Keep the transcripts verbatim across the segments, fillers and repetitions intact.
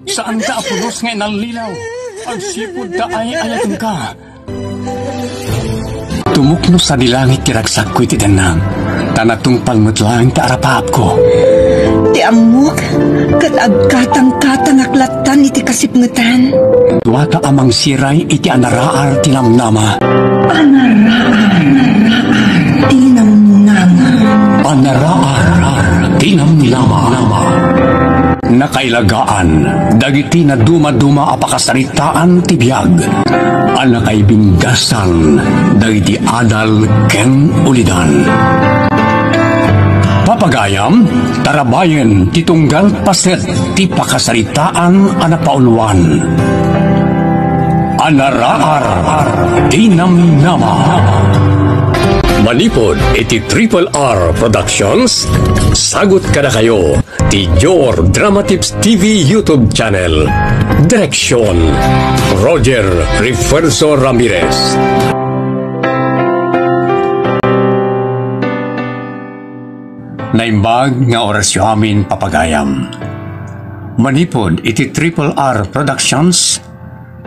Saanka a pulos nga inallilaw. Agsipud ta ay-ayatenka. Tumukno sadi langit ti ragsakko iti dennag, ta natungpal met laeng ti arapaapko. Ti ammok, ket agkatangkatangak lattan iti kasipngetan. Duata a mangsiray iti anaraar ti namnama. Anaraar ti namnama. Anaraar ti namnama. Nakailagaan dagiti nadumaduma a pakasaritaan ti biag a nakaibindasan dagiti adal ken ulidan. Papagayam, tarabayen ti tunggal paset ti pakasaritaan a napauluan. Anaraar ti namnama. Manipud iti Triple R Productions, sagut kadakayo ti Jor Dramatips T V YouTube channel. Direksyon, Roger Refuerzo Ramirez. Naimbag nga orasyo amin, papagayam. Manipud iti Triple R Productions,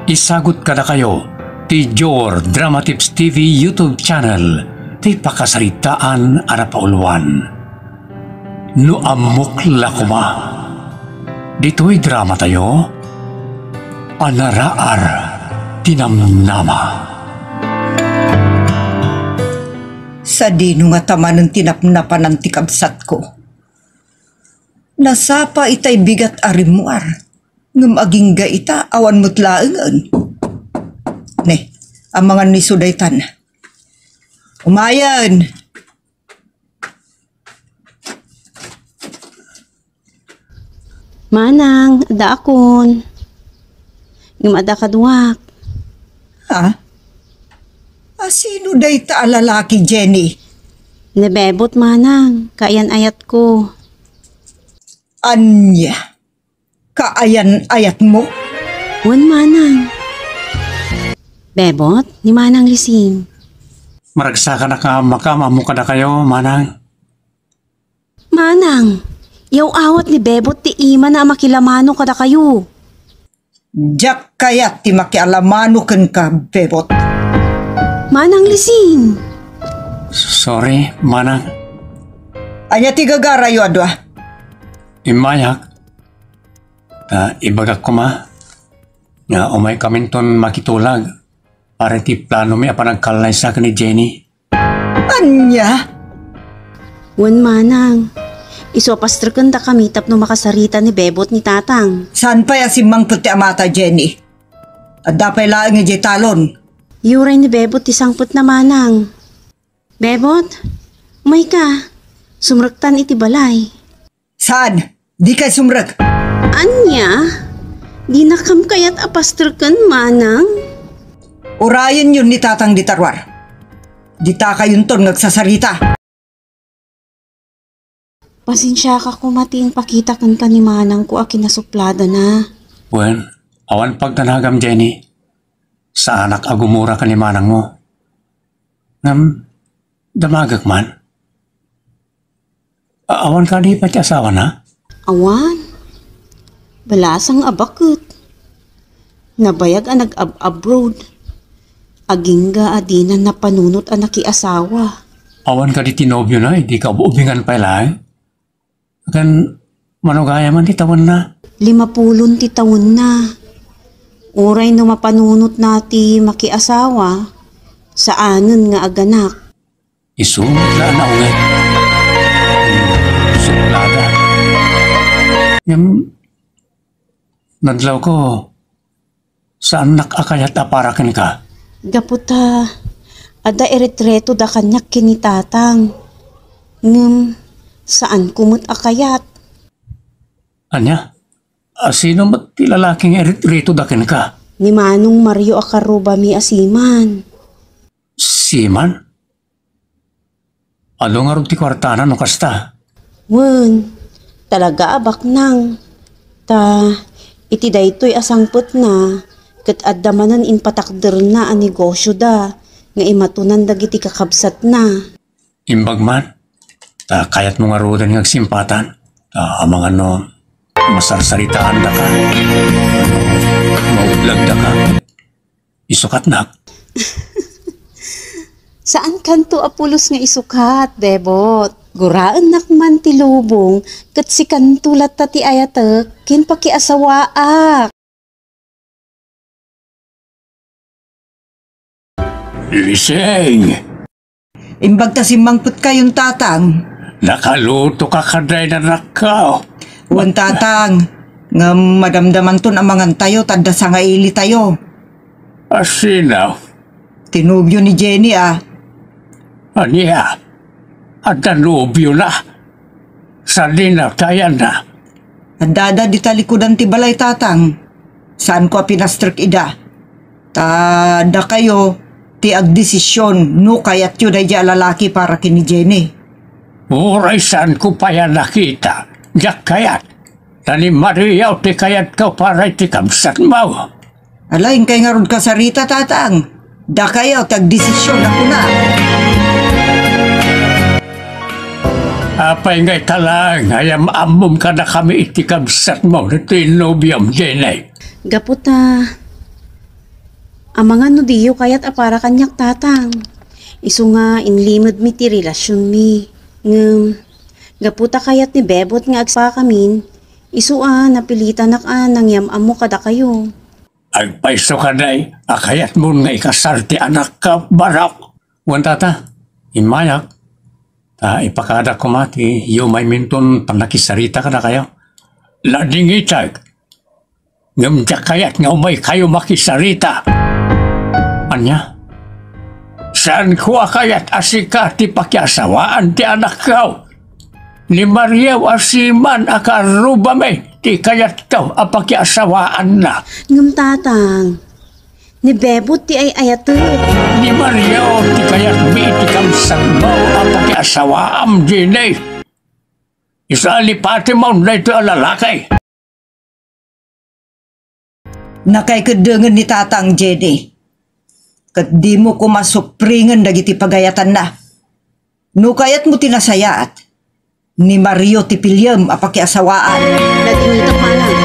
isagut kadakayo ti Jor Dramatips T V YouTube channel ti pakasaritaan a napauluan. No ammok la koma, ditoy dramatayo, Anaraar ti namnama. Sadino ngata manen ti napnapanan ti kabsatko? Nasapa itay bigat a rimmuar, ngem agingga ita awan met laengen. Ne, amangan ni isu daytan. Umayen! Manang, adda akon. Ngem adda kaduak. Ha? A, sino dayta a lalaki, Jenny? Ni Bebot, Manang, kaayan-ayatko. Ania? Kaayan-ayatmo? Wen, Manang. Bebot, ni Manang Lising. Maragsakanak a makaammo kadakayo, Manang. Manang, yaw-awat ni Bebot ti imana a makilamano kadakayo. Diak kayat ti makialamano kenka, Bebot. Manang Lising! Sorry, Manang. Ania ti gagarayo a dua? Immayak. Ta ibagak koma nga umaykaminton makitulag para iti planomi a panagkallaysa ken ni Jenny. Ania? Wen, Manang. Isu a pastrekendakami tapno makasarita ni Bebot ni Tatang. Saan pay a simmangpet ti amata, Jenny? Adda pay laeng idiay talon. Uray ni Bebot ti sangpetna, Manang. Bebot, umayka. Sumrektan iti balay. Saan? Dikay sumrek. Ania? Dinakam kayat a pastreken, Manang? Urayenyo ni Tatang dita ruar. Ditakayonton nga agsasarita. Pasensiaka koma ti impakita kenka ni Manangko a kinasupladana. Wen, awan pagdanagam, Jenny. Saanak a gumura ken ni Manangmo. Ngem, damagek man. A-, awan kadi pay ti asawana? Awan. Balasang a baket. Nabayag a nag-ab-abroad. Agingga a dina napanunot a nakiasawa. Awan kadi ti nobiona idi kaub-ubingan pay laeng? Ken mano gayam ti tawenna? Limapulon ti tawenna. Uray no mapanunotna ti makiasawa, saanen nga aganak. Isu met la a naunget. Suplada. Ngem, nadlawko, saannak a kayat a para kenka. Gapu ta adda iretretoda kaniak ken ni Tatang. Ngem, saanko met a kayat. Ania? A, sino met ti lalaki nga iretretoda kenka? Ni Manong Mario a karrubami a seaman. Seaman? Adu ngarud ti kuartana no kasta? Wen, talaga a baknang. Ta, iti daytoy a sangpetna, ket adda manen impatakderna a negosioda nga imatunan dagiti kakabsatna. Imbag man, ta kayatmo ngaruden nga agsimpatan, ta amangan no masarsaritaandaka. Isukatnak. Saankanto a pulos nga isukat, Bebot. Guraennak man ti lubong, ket sikanto latta ti ayatek ken pakiasawaak. Lising! Imbag ta simmangpetkayon, Tatang. Nakalutoka kadi, anakko? Wen, Tatang. Ngem madamdamanton a mangantayo ta adda sangailitayo. A sino? Ti nobio ni Jenny, a. Ania? Adda nobiona? Sadino ti ayanna? Addada dita likudan ti balay, Tatang. Saanko a pinastrek ida. Ta dakayo ti agdesision no kayatyo daydiay a lalaki para ken ni Jenny. Uray saanko pay a nakita, diak kayat. Ta ni Mario ti kayatko para iti kabsatmo. Ala, inkay ngarud kasarita, Tatang. Dakayo ti agdesision a kuna. Apay nga ita laeng a yam-ammom kadakami iti kabsatmo, iti nobiom, Jenny? Gapu ta, amangan no diyo kayat a para kaniak, Tatang. Isu nga inlimedmi ti relasionmi. Ngem, gapu ta kayat ni Bebot nga agsapakamin, isu a napilitanak a nangyam-ammo kadakayo. Agpayso kadi a kayatmon nga ikasar ti anakko, Barok? Wen, Tata, immayak. Ta ipakadak koma ti yumayminton pannakisarita kadakayo. Nadingitek. Ngem diak kayat nga umaykayo makisarita. Ania? Saanko a kayat a sika ti pakiasawaan ti anakko. Ni Mario a siman a kaarrubami ti kayatko a pakiasawaanna. Ngem, Tatang, ni Bebot ti ay-ayatek. Ni Mario ti kayatmi iti kabsatmo a pakiasawaam, Jenny. Isu a lipatemon daytoy a lalaki. Nakaikeddengen ni Tatang, Jenny. Ket dimo koma supringen dagiti pagayatanna. No kayatmo ti nasayaat, ni Mario ti piliem a pakiasawaan. Nadingitek, Manang.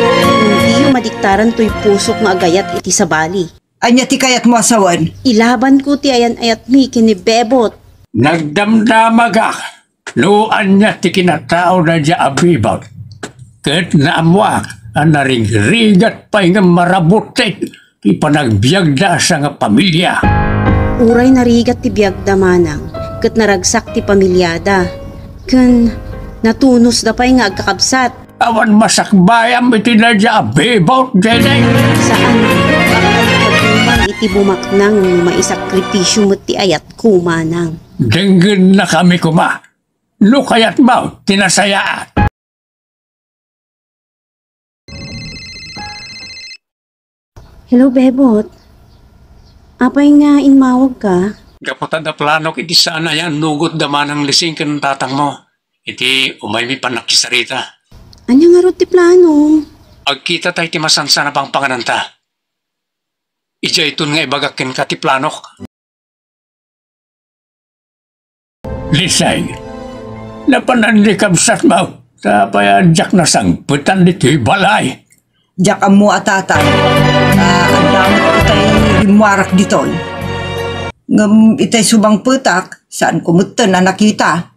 Ngem diyo madiktaran toy pusok nga agayat iti sabali. Ania ti kayatmo a sawen? Ilabanko ti ayan-ayatmi ken ni Bebot. Nagdamdamagak no ania ti kinatao daydiay a Bebot. Ket naammoak a narigrigat pay ngem marabutik ti panagbiagda a sangapamilia. Uray narigat ti biagda, Manang, ket naragsak ti pamiliada, ken natunosda pay nga agkakabsat. Awan masakbayam iti daydiay a Bebot, Jenny. Saan. Iti bumaknang no maisakripisio met ti ayatko, Manang. Denggennakami koma. No kayatmo ti nasayaat. Hello, Bebot. Apay nga immawagka? Gapu ta adda planok iti saan a yannugotda Manang Lising ken tatangmo iti umaymi pannakisarita. Ania ngarud ti planom? Agkitata iti masansan a pangpangananta. Idiayton nga ibagak kenka ti planok. Lising, napanan ni kabsatmo, ta apay a diak nasangpetan ditoy balay? Diak ammo a, Tata, ta adda met itay rimmuarak ditoy. Ngem itay sumangpetak, saanko metten a nakita.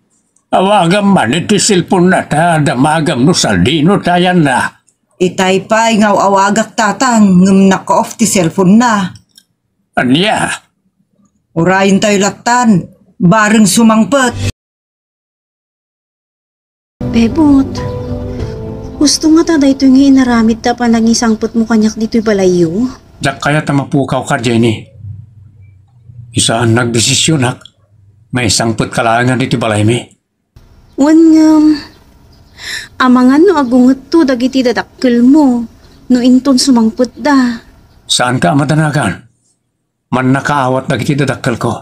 Awagam man iti cellphone-na ta damagam no sadino ti ayanna. Itay pay nga aw-awagak, Tatang, ngem naka-off ti cellphone-na. Ania? Urayentayo lattan, bareng sumangpet. Bebot, husto ngata daytoy nga inaramidta a panangisangpetmo kaniak ditoy balayyo? Diak kayat a mapukawka, Jenny. Isu a nagdesisionak, maisangpetka laengen ditoy balaymi. Wen ngem, amangan no agungetto dagiti dadakkelmo no inton sumangpetda. Saanka a madanagan. Mannakaawat dagiti dadakkelko.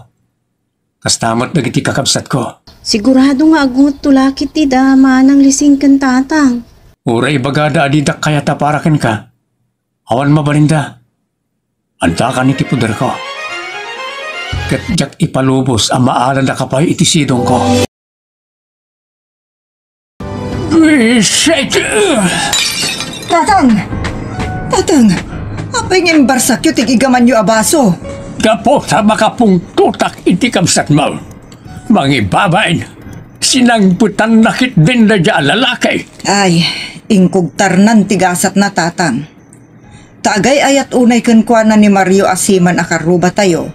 Kasta met dagiti kakabsatko. Sigurado nga agungetto la ketdi da Manang Lising ken Tatang. Uray ibagada a didak kayat a para kenka, awan mabalinda. Addakan iti poderko. Ket diak ipalubos a maaladaka pay iti sidongko. Buisit! Tatang! Tatang! Apay nga imbarsakyo ti gigamanyo a baso? Gapu ta makapungtotak iti kabsatmo. Mangibabain, sinangpetanna ketdin daydiay a lalaki. Ay, inkugtarnan ti gasatna, Tatang. Ta agay-ayat unay kenkuana ni Mario a siman a karrubatayo,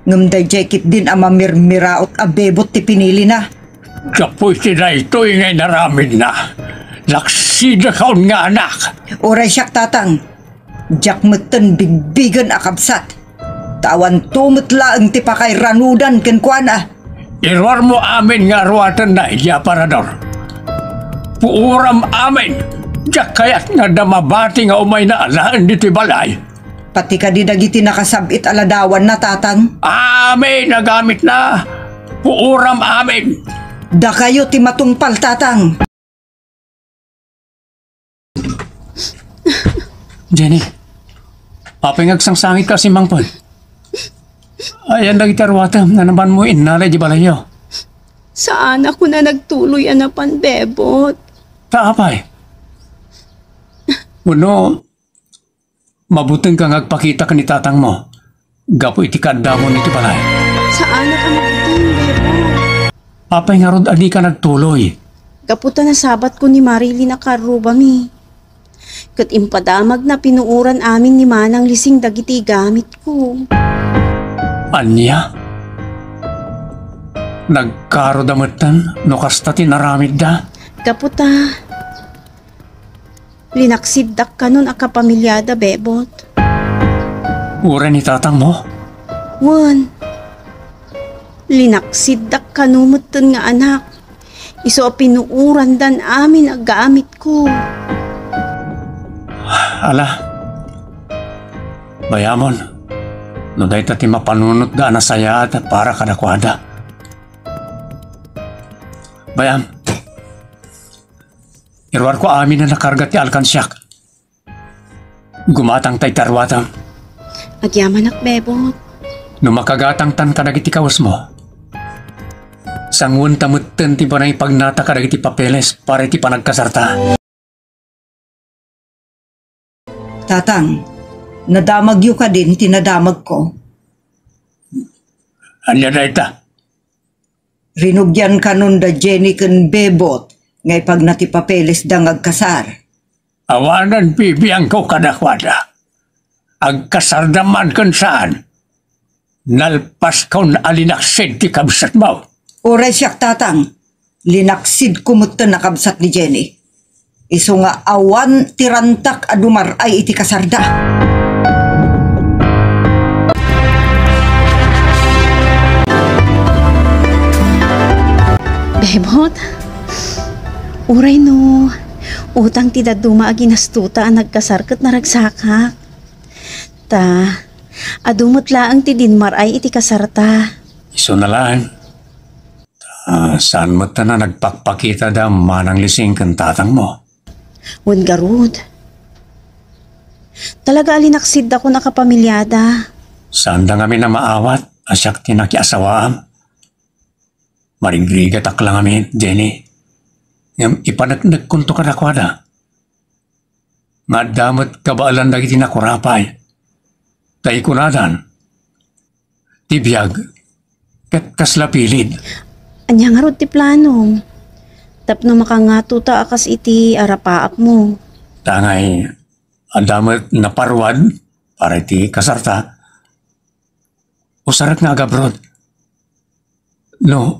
ngem daydiay ketdin a mamirmiraot a bebot ti pinilina. Gapu iti daytoy nga inaramidna, naksidakon nga anak. Uray siak, Tatang. Diak metten bigbigen a kabsat. Ta awanto met laeng ti pakairanudan kenkuana. Iruarmo amin nga aruatenna, idiay aparador. Puoram amin. Diak kayat nga adda mabati nga umayna alaen ditoy balay. Pati kadi dagiti nakasab-it a ladawanna, Tatang? Amin a gamitna. Puoram amin. Dakayo ti matungpal, Tatang. Jenny, apay nga agsangsangit ka a simmangpet? Ayan dagiti aruatem nga napanmo innalay di balayyo. Saan a kuna nagtuloy a napan, Bebot. Ta apay? Wenno, mabuteng ka nga agpakita ken ni tatangmo gapu iti kaaddamon iti balay? Saan a mabuteng, Bebot. Apay ngarud a dika nagtuloy? Gapu ta nasabatko ni Marilyn a karrubami. Ket impadamagna pinuoran amin ni Manang Lising dagiti gamitko. Ania? Nagkaroda metten no kasta ti naramidda? Gapu ta, linaksiddak kanon a kapamiliada, Bebot. Uray ni tatangmo? Wen, linaksiddak kano metten nga anak. Isu a pinuorandan amin a gamitko. Ala, bayamon, no dayta ti mapanunotda a nasayaat para kadakuada. Bayam, iruarko amin a nakarga ti alkansiak. Gumatangta iti aruatam. Agyamanak, Bebot. No makagatangtan kadagiti kawesmo, sanguenta metten ti panangipagnata kadagiti papeles para iti panagkasarta. Tatang, nadamagyo kadin ti nadamagko? Ania dayta? Rinugian kanon da Jenny ken Bebot nga ipagna ti papelesda nga agkasar. Awanen bibiangko kadakuada. Agkasarda man ken saan, nalpaskon a linaksid ti kabsatmo. Uray siak, Tatang, linaksidko metten a kabsat ni Jenny. Isu nga awan ti rantak a dumar-ay iti kasarda. Bebot, uray no utang ti dadduma a ginastota a nagkasar ket naragsakak. Ta, adu met laeng ti dinmar-ay iti kasarta. Isuna laeng. Ta, saan met a nagpakpakitada Manang Lising ken tatangmo? Wen garud. Talaga a linaksidda kun a kapamiliada. Saanda ngamin a maawat a siak ti nakiasawaam. Marigrigatak la ngamin, Jenny. Ngem ipaneknekkonto kadakuada nga adda met kabaelan dagiti nakurapay. Ta ikunadan, ti biag ket kasla pilid. Ania ngarud ti planom? Tapno makangato ta a kas iti arapaapmo. Tangay, adda met naparuad para iti kasarta. Usarek nga agabroad. No,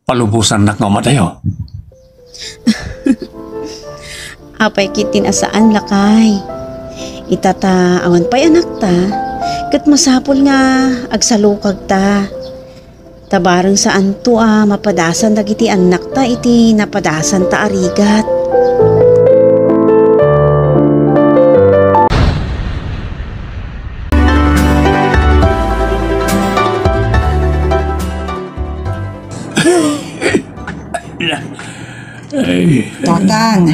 palubosannak nga umadayo. Apay ketdin a saan, lakay. Ita ta awan pay anakta, ket masapul nga agsalukagta. Ta bareng saanto a mapadasan dagiti annakta iti napadasanta a rigat. Ay. Tatang,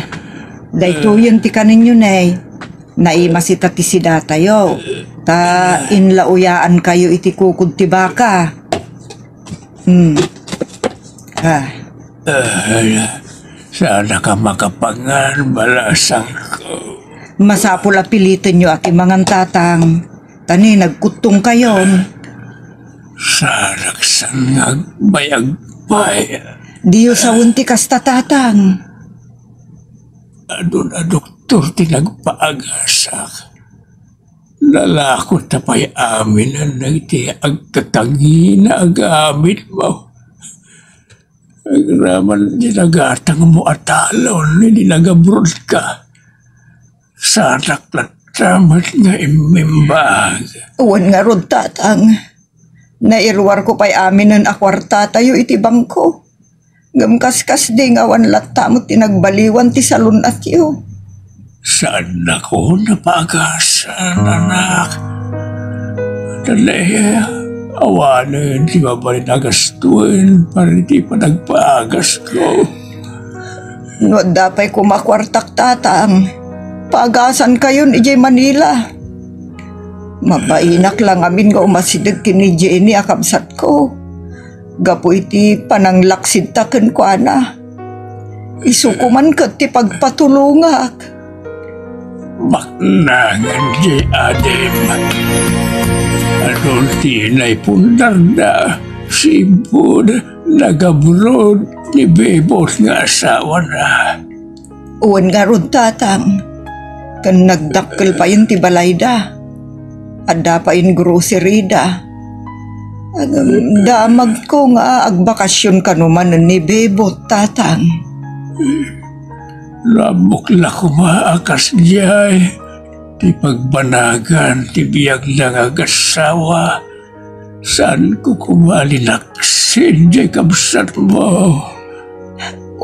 daytoyen ti kaninyo, ne. Naimas ita ti sidatayo. Ta inlauyaankayo iti kukod ti baka. Hmm. Ah. Ay, saan ka makapangan, balasangko. Masapul a pilitenyo a ti mangan, Tatang, ta ni nagkuttongkayon. Sadaksan nga agbayag pay. Diyo sawen ti kasta, Tatang. Adun a doktor ti nagpaagasak. Nalako ta pay aminen dagiti agkakangina a gamit mo. Agraman ti nagatangmo a talon idi nagabrodka. Sanak latta met nga immimbag. Wen ngarud, Tatang. Nairuarko pay aminen a kuartatayo iti bangko. Ngem kaskasdi nga awan latta met ti nagbaliwan ti salun-atyo. Saannakon a paagasan, anak. Dayta, awanen ti mabalin a gastoen para iti panagpaagasko. No adda pay koma kuartak, Tatang, paagasankayon idiay Manila. Mabainak la ngamin nga umasideg ken ni Jenny a kabsatko gapu iti pananglaksidta kenkuana. Isu koma ket ti pagpatulongak. Baknangan ti adim. Adun ti naipundarda, sipud nagabrodda ni Bebot nga asawana. Wen ngarud, Tatang. Ken nagdakkel payen ti balayda. Adda payen groceryda. Agam, damagko nga agbakasyon kano manen ni Bebot, Tatang. Naammo la koma a kasdiay ti pagbanagan ti biagna nga agassawa. Saanko koma a linaksid diay kabsatmo.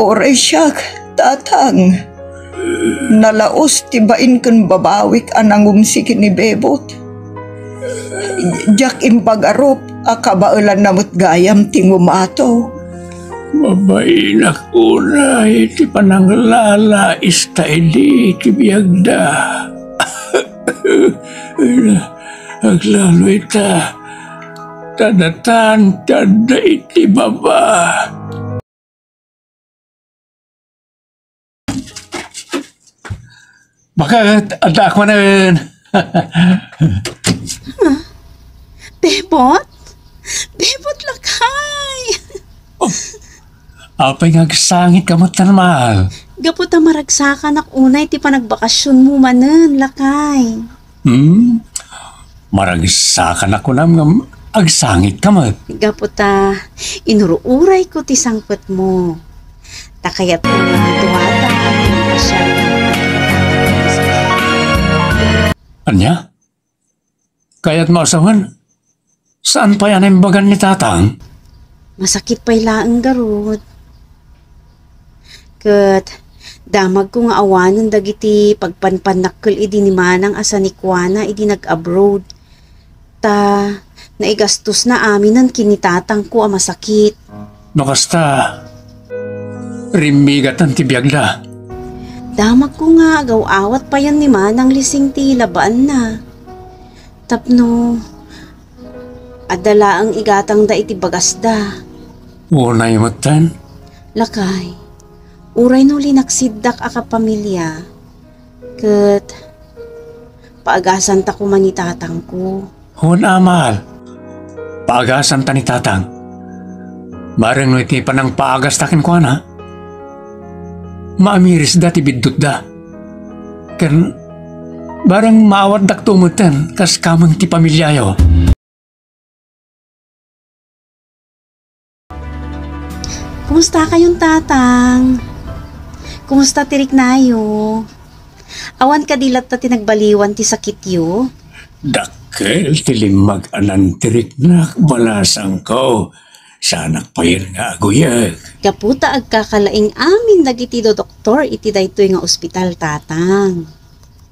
Uray siak, Tatang. Nalaus ti bain ken babawik a nangumsi ken ni Bebot. Diak impagarup a kabaelanna met gayam ti ngumato. Mabainak unay ti pananglalaista idi ti biagda. Aglalo ita, ta datan ti adda iti baba. Baket, addaak manen. Bebot? Bebot, lakay! Oh, apay nga agsangit ka met, Mal? Gapu ta maragsakanak unay ti panagbakasionmo manen, lakay. Hmm? Maragsakanak kunam ngem agsangit ka met. Gapu ta inur-urayko ti sangpetmo. Ta kayatmo nga duada a ti mapasiar. Ania? Kayatmo a sawen? Saan pay a naimbagan ni Tatang? Masakit pay laeng garud. Ket damagko nga awanen dagiti pagpanpannakkel idi ni Manang a sanikuana idi nag-abroad. Ta naigastosna aminen ken ni Tatangko a masakit. No kasta, rimmigatan ti biagda. Damagko nga agaw-awat payen ni Manang Lising ti labaanna. Tapno adda laeng igatangda iti bagasda. Unay metten? Lakay, uray no linaksiddak a kapamilya, ket paagasanta koma ni tatangko. Wen, Mal. Paagasanta ni tatang. Bareng no iti panangpaagasta kenkuana, maamirisda ti biddutda. Ken bareng maawatdakto metten kas kameng ti pamiliayo. Kumustakayon, Tatang? Kumusta ti riknayo? Awan kadi latta ti nagbaliwan ti sakityo? Dakkel ti limmag a nantiriknak, balasangko. Saanak payen nga aguyeg. Gapu ta agkakalaing amin dagiti dodoktor iti daytoy nga ospital, Tatang.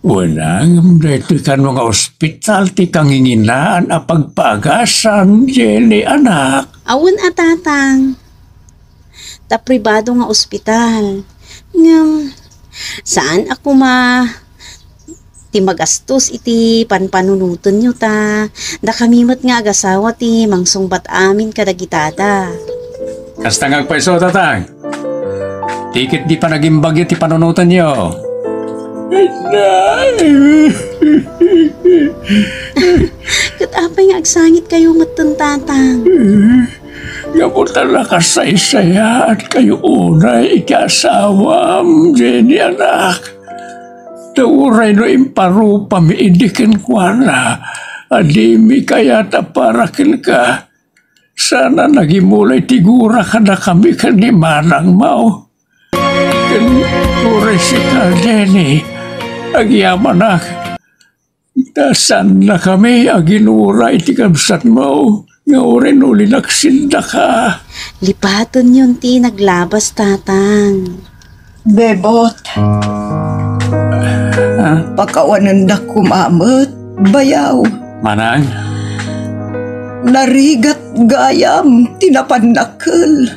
Wen, ngem daytoy kano nga ospital ti kanginginaan a pagpaagasan, Jenny, anak? Awan a, Tatang. Ta pribado nga ospital. Ngem, saan a koma ti magastos iti panpanunotenyo ta dakami met nga agasawa ti mangsungbat amin kadagitada. Kasta nga agpayso, Tatang. Ti ketdi panagimbagyo ti panunotenyo. Ket apay nga agsangitkayo metten, Tatang? Gapu ta nakasaysayaatkayo unay iti asawam, Jenny, anak. Ta uray no imparupami idi kenkuana a dimi kayat a para kenka, saan a nagimula ti gura kadakami ken ni manangmo. Ken uray sika, Jenny, agyamanak, ta saannakami a ginura iti kabsatmo nga uray no linaksindaka. Lipatenyon ti naglabas, Tatang. Bebot. Ah? Pakawanendak koma met, bayaw. Manang? Narigat gayam ti napannakkel.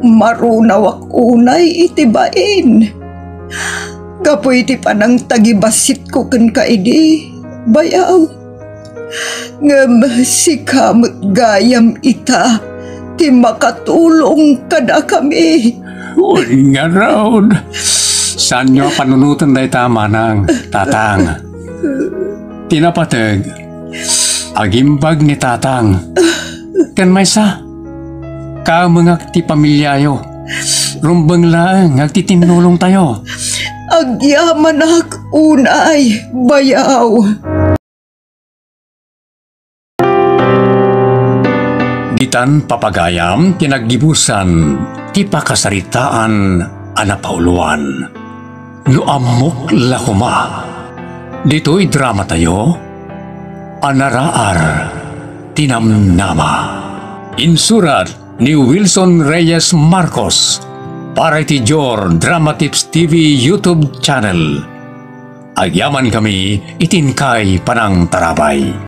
Marunawak unay iti bain. Gapu iti panangtagibasitko kenka idi, bayaw. Ngem sika met gayam ita ti makatulong kadakami. Wen ngarud, saanyo a panunoten dayta, manang, tatang. Ti napateg, agimbag ni tatang. Ken maysa, kaamengak ti pamiliayo. Rumbeng laeng nga agtitinnulongtayo. Agyamanak unay, bayaw. Ditan papagayam ti naggibusan ti pakasaritaan a napauluan. No ammok la koma, ditoy dramatayo a naraar ti namnama. Insurat ni Wilson Reyes Marcos para iti Dior Dramatips T V YouTube channel. Agyamankami iti inkay panangtarabay.